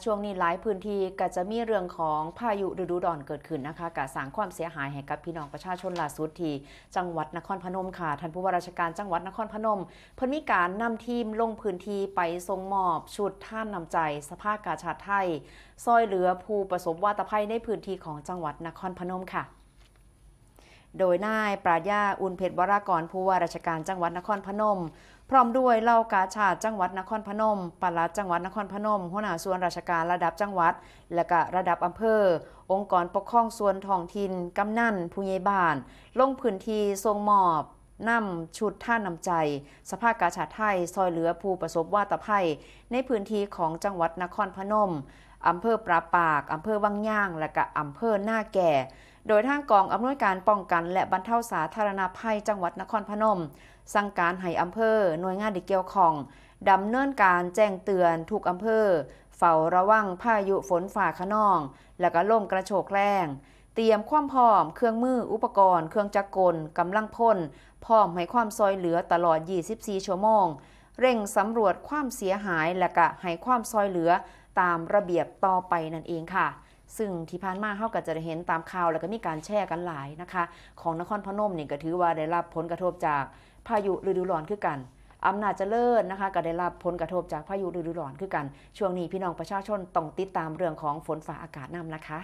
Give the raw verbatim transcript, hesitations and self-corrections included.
ช่วงนี้หลายพื้นที่ก็จะมีเรื่องของพายุฤดูร้อนเกิดขึ้นนะคะ ก็สร้างความเสียหายให้กับพี่น้องประชาชน ล่าสุดที่จังหวัดนครพนมค่ะ ท่านผู้ว่าราชการจังหวัดนครพนม เพิ่นมีการนำทีมลงพื้นที่ไปส่งมอบชุดทานน้ำใจสภากาชาดไทย ซอยเหลือผู้ประสบวาตภัยในพื้นที่ของจังหวัดนครพนมค่ะ โดยนายปราชญา อุ่นเพชรวรากร ผู้ว่าราชการจังหวัดนครพนม พร้อมด้วยเหล่ากาชาดจังหวัดนครพนม ปลัดจังหวัดนครพนม หัวหน้าส่วนราชการระดับจังหวัด และก็ระดับอำเภอ องค์กรปกครองส่วนท้องถิ่น กำนัน ผู้ใหญ่บ้าน ลงพื้นที่ส่งมอบนำชุดทานน้ำใจ สภากาชาดไทย ซอยเหลือผู้ประสบวาตภัย ในพื้นที่ของจังหวัดนครพนม อำเภอปราปาก อำเภอวังยาง และก็อำเภอนาแก่ โดยทางกองอำนวยการป้องกันและบรรเทาสาธารณภัยจังหวัดนครพนม สั่งการให้อำเภอ หน่วยงานที่เกี่ยวข้อง ดำเนินการแจ้งเตือนทุกอำเภอ เฝ้าระวังพายุฝนฟ้าคะนอง และก็ลมกระโชกแรง เตรียมความพร้อมเครื่องมืออุปกรณ์ เครื่องจักรกล กำลังพล พร้อมให้ความซอยเหลือตลอด ยี่สิบสี่ ชั่วโมง เร่งสำรวจความเสียหาย และก็ให้ความซอยเหลือตามระเบียบต่อไปนั่นเองค่ะ ซึ่งที่ผ่านมาเฮาก็จะได้เห็นตามข่าว แล้วก็มีการแชร์กันหลายนะคะ ของนครพนมนี่ก็ถือว่าได้รับผลกระทบจากพายุฤดูร้อนคือกัน อำนาจเจริญนะคะ ก็ได้รับผลกระทบจากพายุฤดูร้อนคือกัน ช่วงนี้พี่น้องประชาชนต้องติดตามเรื่องของฝนฟ้าอากาศนำนะคะ